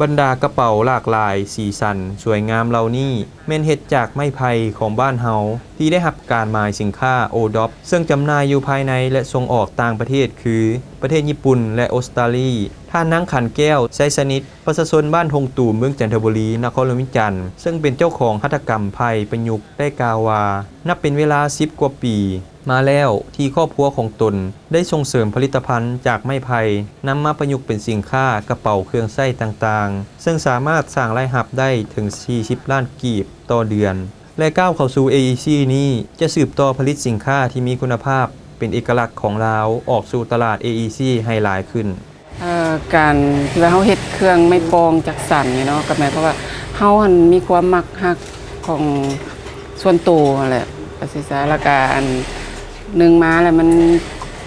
ບັນດາກະເປົາຫຼາກຫຼາຍສີສັນສວຍງາມເຫຼົ່ານີ້ ແມ່ນເຮັດຈາກໄມ້ໄຜ່ຂອງບ້ານເຮົາ ທີ່ໄດ້ຮັບການໝາຍສິນຄ້າ ໂອດອບ ເຊິ່ງຈຳໜ່າຍຢູ່ພາຍໃນ ແລະ ສົ່ງອອກຕ່າງປະເທດ ຄື ປະເທດຍີ່ປຸ່ນ ແລະ ອົດສະຕາລີ. ທ່ານນາງ ຂັນແກ້ວ ໄຊສະໜິດ ປະຊາຊົນບ້ານທົ່ງຕູມ ເມືອງຈັນທະບູລີ ນະຄອນຫຼວງວຽງຈັນ ເຊິ່ງເປັນເຈົ້າຂອງຫັດຖະກຳໄຜ່ປະຍຸກ ໄດ້ກ່າວວ່າ ນັບເປັນເວລາສິບກວ່າປີມາແລ້ວ ທີ່ຄອບຄົວຂອງຕົນໄດ້ສົ່ງເສີມຜະລິດຕະພັນຈາກໄມ້ໄຜ່ ນຳມາປະຍຸກເປັນສິນຄ້າ, ກະເປົາ, ເຄື່ອງໃຊ້ຕ່າງໆ ເຊິ່ງສາມາດສ້າງລາຍຮັບໄດ້ເຖິງສີ່ສິບລ້ານກີບຕໍ່ເດືອນ ແລະ ກ້າວເຂົ້າສູ່ ເອອີຊີ ນີ້ ຈະສືບຕໍ່ຜະລິດສິນຄ້າທີ່ມີຄຸນນະພາບເປັນເອກະລັກຂອງລາວ ອອກສູ່ຕະຫຼາດ ເອອີຊີ ໃຫ້ຫຼາຍຂຶ້ນ. ເອີ ການທີ່ວ່າເຮົາເຮັດເຄື່ອງໄມ້ປ່ອງຈັກສັນນີ້ເນາະ ກໍໝາຍຄວາມວ່າເຮົາຫັ້ນມີຄວາມມັກຮັກຂອງສ່ວນໂຕຫັ້ນແຫຼະ ວ່າຊີ້ຊະ. ແລ້ວກະອັນ ໜຶ່ງມາແລ້ວມັນ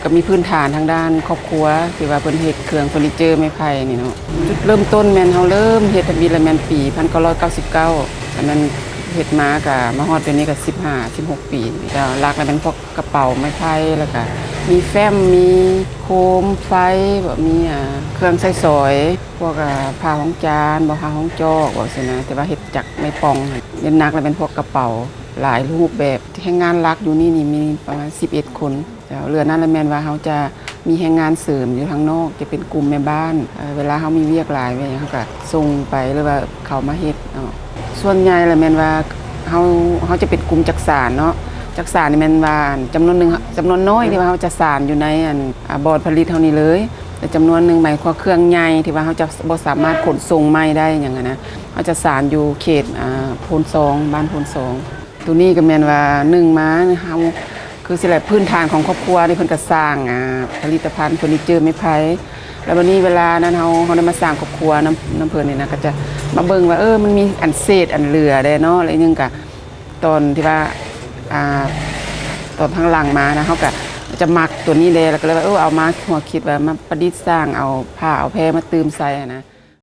ກໍມີພື້ນຖານທາງດ້ານຄອບຄົວ ທີ່ວ່າເພິ່ນເຮັດເຄື່ອງເຟີນີເຈີໄມ້ໄຜ່ນີ້ເນາະ. ຈຸດເລີ່ມຕົ້ນແມ່ນເຮົາເລີ່ມເຮັດທຳອິດລະແມ່ນປີພັນເກົ້າຮ້ອຍເກົ້າສິບເກົ້າ ອັນນັ້ນເຮັດມາກະມາຮອດດຽວນີ້ກະສິບຫ້າ ສິບຫົກປີ. ແລ້ວຫຼັກລະແມ່ນພວກ ກະເປົາໄມ້ໄຜ່ ແລ້ວກະມີແຟ້ມ ມີໂຄມໄຟ ແບບມີ ອ່າ ເຄື່ອງໃຊ້ສອຍ ພວກ ອ່າ ຜ້າຮອງຈານບໍ ຜ້າຮອງຈອກບໍຊີ້ນະ ແຕ່ວ່າເຮັດຈາກໄມ້ປ່ອງ. ເນັ້ນໜັກລະແມ່ນພວກກະເປົາ ຫຼາຍຮູບແບບ. ແຮງງານຫຼັກຢູ່ນີ້ນີ້ມີປະມານສິບເອັດຄົນ. ເຈົ້າ ເຫຼືອນັ້ນລະແມ່ນວ່າເຮົາຈະມີແຮງງານເສີມຢູ່ທາງນອກ ຈະເປັນກຸ່ມແມ່ບ້ານ. ເອີ ເວລາເຮົາມີວຽກຫຼາຍວຽກຫຍັງ ເຮົາກະສົ່ງໄປ ຫຼືວ່າເຂົາມາເຮັດເນາະ. ສ່ວນໃຫຍ່ລະແມ່ນວ່າເຮົາ ເຮົາຈະເປັນກຸ່ມຈັກສານເນາະ. ຈັກສານນີ້ແມ່ນວ່າ ອັນ ຈຳນວນໜຶ່ງ ຈຳນວນນ້ອຍທີ່ວ່າເຮົາຈະສານຢູ່ໃນ ອັນ ອ່າ ບ່ອນຜະລິດເຮົານີ້ເລີຍ. ແລະ ຈຳນວນໜຶ່ງໝາຍຄວາມເຄື່ອງໃຫຍ່ທີ່ວ່າເຮົາຈະບໍ່ສາມາດຂົນສົ່ງໄມ້ໄດ້ຫຍັງຫັ້ນນະ ເຮົາຈະສານຢູ່ເຂດ ອ່າ ໂພນຊອງ ບ້ານໂພນຊອງ. ໂຕນີ້ກໍແມ່ນວ່າ ໜຶ່ງມາເຮົາ ຄືຊິແຫຼະ ພື້ນຖານຂອງຄອບຄົວນີ້ເພິ່ນກໍສ້າງ ອ່າ ຜະລິດຕະພັນເຟີນີເຈີໄມ້ໄຜ່. ແລ້ວບັດນີ້ເວລານັ້ນເຮົາ ເຮົາໄດ້ມາສ້າງຄອບຄົວນຳ ນຳເພິ່ນນີ້ນະ ກໍຈະມາເບິ່ງວ່າ ເອີ ມັນມີອັນເສດອັນເຫຼືອແດ່ເນາະ. ແລ້ວອີກໜຶ່ງກໍຕອນທີ່ວ່າ ອ່າ ຕອນທາງຫຼັງມານະ ເຮົາກໍຈະມັກໂຕນີ້ແດ່ ແລ້ວກໍເລີຍວ່າ ເອີ ເອົາມາ ຫົວຄິດວ່າມາປະດິດສ້າງ ເອົາຜ້າເອົາແພມາຕື່ມໃສ່ຫັ້ນນະ.